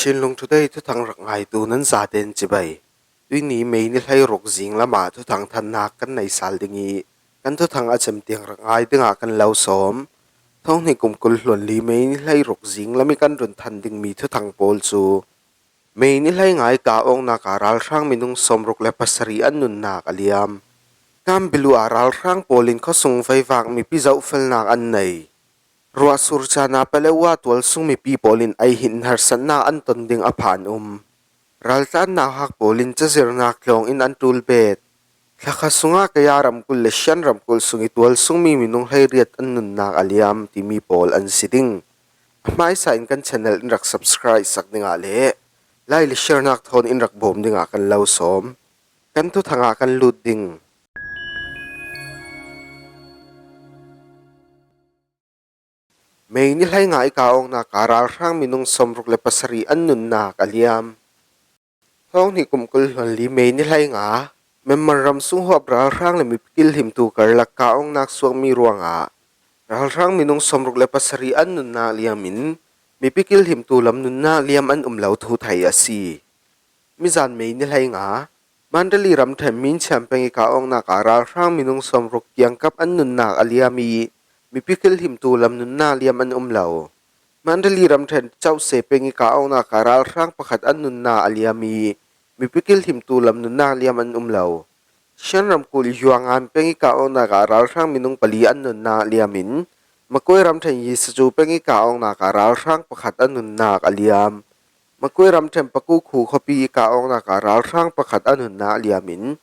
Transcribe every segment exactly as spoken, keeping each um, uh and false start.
Chinlung Today thuthang rak ngaitu nan zaten cibai. Tuini May ni hleiruk zing lamah thuthang thannak kan nei sal ding ih, kan thuthang a cem tiang rak ngai dingah kan lo sawm. Thawng hnih kum kul hluan li May ni hleiruk zing lam ih kan run than dingmi thuthang pawl cu May ni hleinga ih kah awknak ah ralhrang minung sawmruk le pasarih an nunnak a liam. Kambilu ah ralhrang pawl in khuasung veivak mipi zohfelnak an nei. Ruahsur caan ah Paletwa tualsung mipi pawl in ei hin harsatnak an ton ding a phan um. Raltlan nauhak pawl in cazirnak tlawng in an ṭul bet. Thlakha sungah Kaya ramkulh le Shan ramkulh sung ih tualsungmi minung hleiriat an nunnak a liam timi pawl an si ding. A hmaisa in kan channel in rak subscribe sak dingah le like le share-nak thawn in rak bawm dingah kan lo sawm. Kan thuthang ah kan lut ding. May ni hleinga ih kah awknak ah ralhrang minung sawmruk le pasarih an nunnak a liam. Thawng hnih kum kul hluan li May ni hleinga, Myanmar ram sung huap ralhrang le mipi kilhimtu karlak kah awknak suakmi ruangah ralhrang minung sawmruk le pasarih an nunnak liam in mipi kilhimtu lam nunnak liam an um lo thu thei a si. Mizan May ni hleinga, Mandalay ramṭhen Minchiam peng ih kah awknak ah ralhrang minung sawmruk kiangkap an nunnak a liam ih mipi kilhimtu lam nunnak liam an um lo. Mandalay ramṭhen Chawse peng ih kah awknak ah ralhrang pakhat an nunnak a liam ih mipi kilhimtu lam nunnak liam an um lo. Shan ramkulh Yuangan peng ih kah awknak ah ralhrang minung pali an nunnak liam in Magway ramṭhen Yissacu peng ih kah awknak ah ralhrang pakhat an nunnak a liam. Magway ramṭhen Paku Khu khuapi ih kah awknak ah ralhrang pakhat an nunnak liam in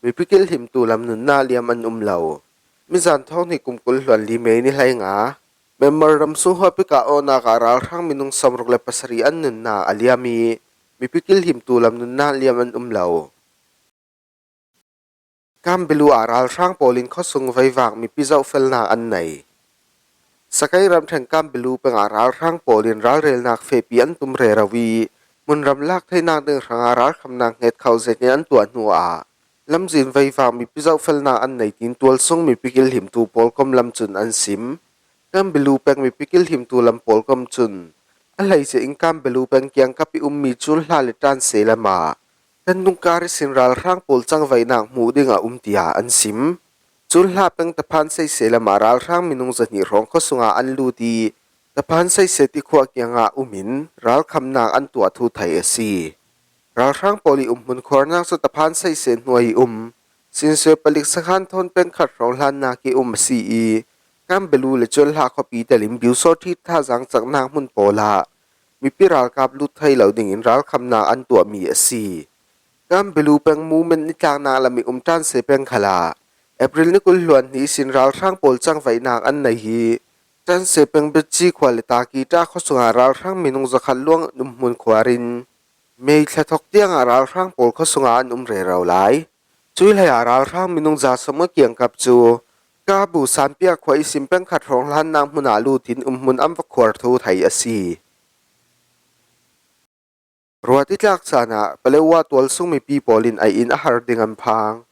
mipi kilhimtu lam nunnak liam an um lo. Mizan thawng hnih kum kul hluan li May ni hleinga, Myanmar ram sung huap ih kah awknak ah ralhrang minung sawmruk le pasarih an nunnak a liam ih mipi kilhimtu lam nunnak liam an um lo. Kambilu ah ralhrang pawl in khuasung veivak mipi zohfelnak an nei. Sakai ramṭhen Kambilu peng ah ralhrang pawl in ralrelnak fehpi an tum rero ih hmunram lak theinak ding hrangah ralkhamnak hnget kho zetin an tuah hnuah lamzin veivak mipi zohfelnak an nei tiin tualsung mipi kilhimtu pawlkom lam cun an sim. Kambilu peng mipi kilhimtu lam pawlkom cun a hleice in Kambilu peng kiangkap ih ummi Cunhla le Ṭanse lamah kan dungkar ihsin ralhrang pawl cangvaihnak hmuh ding a um tiah an sim. Cunhla peng Taphan Seise lamah ralhrang minung zahnih hrawng khuasungah an lut ih Taphan Seise tikhua kiangah um in ralkhamnak an tuah thu thei a si. Ralhrang pawl ih umhmun khuarnak cu Taphan Seise hnuai ih um Sinswe palik sakhan thawn peng khat hrawng hlannak ih um a si ih Kambilu le Cunhla khuapi telin Byusawṭhit thazaang caknak hmun pawl ah mipi ralkap lut thei lo dingin ralkhamnak an tuahmi a si. Kambilu peng movement nitlaknak lam ih um Ṭanse peng khalah April ni kul hluan hnih ihsin ralhrang pawl cangvaihnak an nei ih Ṭanse peng Betci khua le Taki Ṭa khuasungah ralhrang minung zakhat luang an umhmun khuarin May thla thawk tiangah ralhrang pawl khuasungah an um rero lai. Cuih hleiah ralhrang minung za sawmnga kiangkap cu Kabu Sanpia khua ihsin peng khat hrawng hlannak hmunah lutin umhmun an va khuar thu thei a si. Ruahtitlak caan ah Paletwa tualsung mipi pawl in ei in a har ding an phang.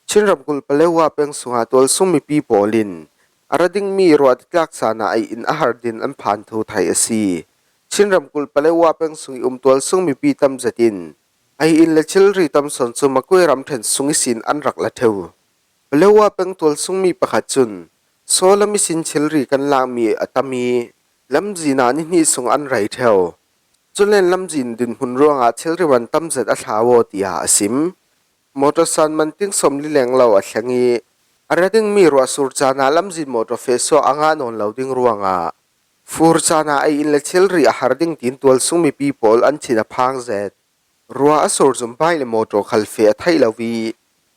Chin ramkulh Paletwa peng sungah tualsung mipi pawl in a ra dingmi ruahtitlak caan ah ei in a har ding an phan thu thei a si. Chin ramkulh Paletwa peng sung ih um tualsung mipi tam zet in ei in le thilri tam sawn cu Magway ramṭhen sung ihsin an rak la ṭheu. Paletwa peng tualsungmi pakhat cun, Sawlam ihsin thilri kan lakmi a tam ih lamzin ah ni hnih sung an rei ṭheu. Cule lamzin dinhmun ruangah thilri man tam zet a thlau aw, tiah a sim. Mawṭaw san man ting sawmli lenglo a thleng ih a ra dingmi ruahsur caan ah lamzin mawṭaw feh suak a ngah nawn lo ding ruangah fur caan ah ei in le thilri a har ding tiin tualsung mipi pawl an thin a phang zet. Ruah a sur zumbai le mawṭaw khal feh a theih lo ih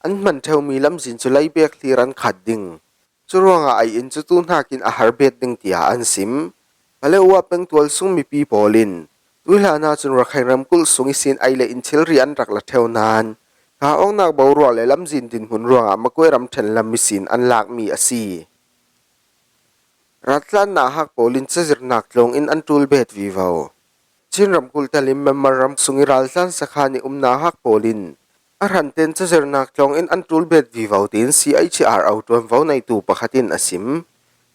an hman ṭheumi lamzin cu leibek hlir an khat ding. Curuangah ei in cu tu hnakin a har bet ding, tiah an sim. Paletwa peng tualsung mipi pawl in tuihlan ahcun Rakhine ramkulh sung ihsin ei le in thilri an rak la ṭheu nain kah awknak boruak le lamzin dinhmun ruangah Magway ramṭhen lam ihsin an lakmi a si. Raltlan nauhak pawl in cazirnak tlawng in an ṭul bet vivo. Chin ramkulh telin Myanmar ram sung ih raltlan sakhan ih um nauhak pawl in a hranten cazirnak tlawng in an ṭul bet vivo, tiin C H R O ṭuanvo neitu pakhat in a sim.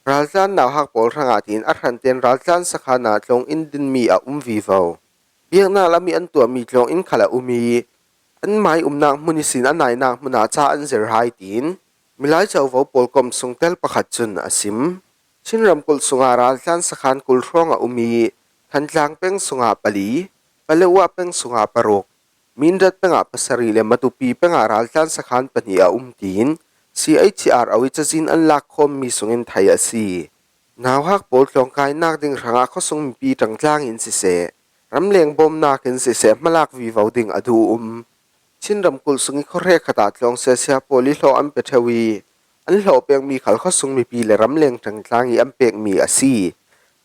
Raltlan nauhak pawl hrangah tiin a hranten raltlan sakhan ah tlawng in dinmi a um vivo. Biakna lam i an tuahmi tlawng inn khal a um i, an mai umnak hmun ihsin a nainak hmunah ca an zir hai, tiin Milai Covo Pawlkom sungtel pakhat cun a sim. Chin ramkulh sungah raltlan sakhan kul hrawng a um i, Thantlang peng sungah pali, Paletwa peng sungah paruk, Mindat pengah pasarih le Matupi pengah raltlan sakhan pahnih a um, tiin C H R O i cazin an lakkhawmmi sungin thei a si. Nauhak pawl tlawngkainak ding hrangah khuasung mipi ṭangtlang in siseh, ramleng bawmnak in siseh, hmalak vivo ding a duh um. Chin ramkulh sung i khuahrek khatah tlawng siasia pawl i hlawh an pe ṭheu i, an hlawh pekmi khal khuasung mipi le ramleng ṭangtlang i an pekmi a si.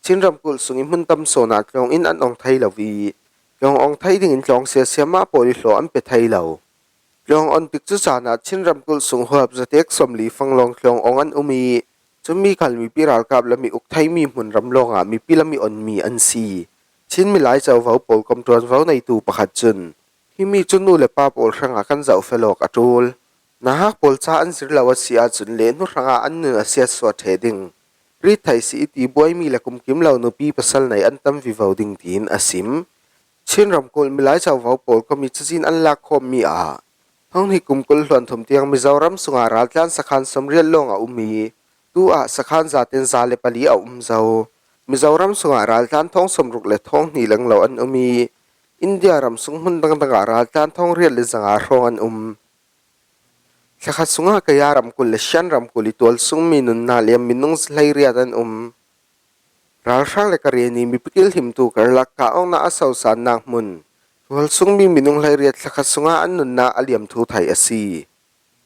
Chin ramkulh sung i hmun tam sawnah tlawng inn an ong thei lo i, tlawng ong thei dingin tlawng siasia mah pawl i hlawh an pe thei lo. Tlawng on tikcu caan ah Chin ramkulh sung huap zatek sawmli fanglawng tlawng ong an um i, cumi khal mipi ralkap lam i uk theimi hmun ram lawngah mipi lam i onmi an si. Chin Milai Covo Pawlkom ṭuanvo neitu pakhat cun, himi cu nu le pa pawl hrangah kan zohfelawk a ṭul. Nauhak pawl ca an zir lo a si ahcun lehhnu hrangah an nun a siatsuah ṭheh ding. Rit thei si i ti buaimi le kumkim lo nupi pasal nei an tam vivo ding, tiin a sim. Chin ramkulh Milai Covo Pawlkom i cazin an lakkhawmmi ah, thonghnih kum kul hluan thum tiang Mizoram sungah raltlan sakhan sawmriat lawng a um i, tu ah sakhan zaten za le pali a um zo. Mizoram sungah raltlan thawng sawmruk le thawng hnih lenglo an um i, India ram sung hmun dangdang ah raltlan thawng riat le zanga hrawng an um. Thlakhat sungah Kaya ramkulh le Shan ramkulh i tualsungmi nunnak liam minung hleiriat an um. Ralhrang le Karenni mipi kilhimtu karlak kah awknak a sosannak hmun tualsungmi minung hleiriat thlakhat sungah an nunnak a liam thu thei a si.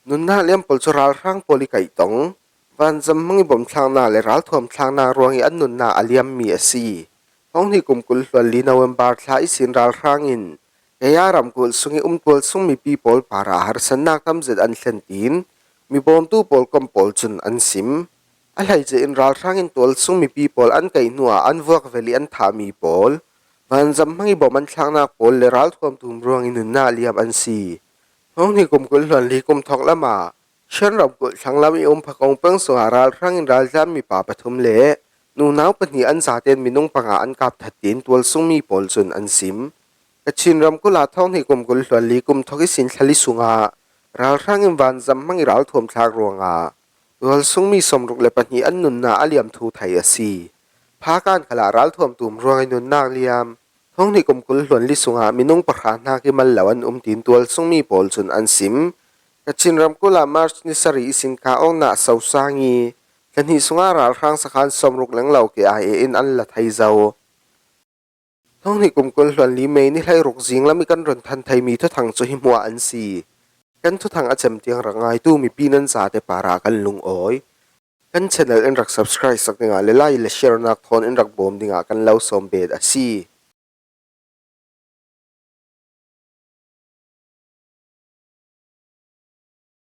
Nunnak liam pawl cu ralhrang pawl i kaihtong, vanzam hmang i bawmthlaknak le ralthuam thlaknak ruang i an nunnak a liammi a si. Thonghnih kum kul hluan li November thla ihsin ralhrang in Kaya ramkulh sung i um tualsung mipi pawl parah harsatnak tamzet an thlen, tiin mi bawmtu pawlkom pawl cun an sim. A hleice in ralhrang in tualsung mipi pawl an kaih hnuah an vuak vel i an thahmi pawl, vanzam hmang i bawm an thlaknak pawl le ralthuam tum ruang i nunnak liam an si. Thonghnih kum kul hluan li kum thawk lamah Shan ramkulh thlanglam i um Phakong peng sungah ralhrang in raltlan mipa pathum le nunau pahnih an zaten minung panga an kap that, tiin tualsungmi pawl cun an sim. Kachin ramkulh ah thonghnih kum kul hluan li kum thawk ihsin thla li sungah ralhrang in vanzam hmang i ralthuam thlak ruangah tualsungmi sawmruk le pahnih an nunnak a liam thu thei a si. Phakan khalah ralthuam tum ruang i nunnak liam, thonghnih kum kul hluan li sungah minung pahra hnak i mal lo an um, tiin tualsungmi pawl cun an sim. Kachin ramkulh ah March ni sarih ihsin kah awknak sosang i, thla hnih sungah ralhrang sakhan sawmruk lenglo K I A in an la thei zo. Thonghnih kum kul hluan li May ni hleiruk zinglam i kan run than theimi thuthang cu hi hmuah an si. Kan thuthang a cem tiang rak ngaitu mipi nan zate parah kan lungawi. Kan channel in rak subscribe sak dingah le like le share nak thawn in rak bawm dingah kan lo sawm bet a si.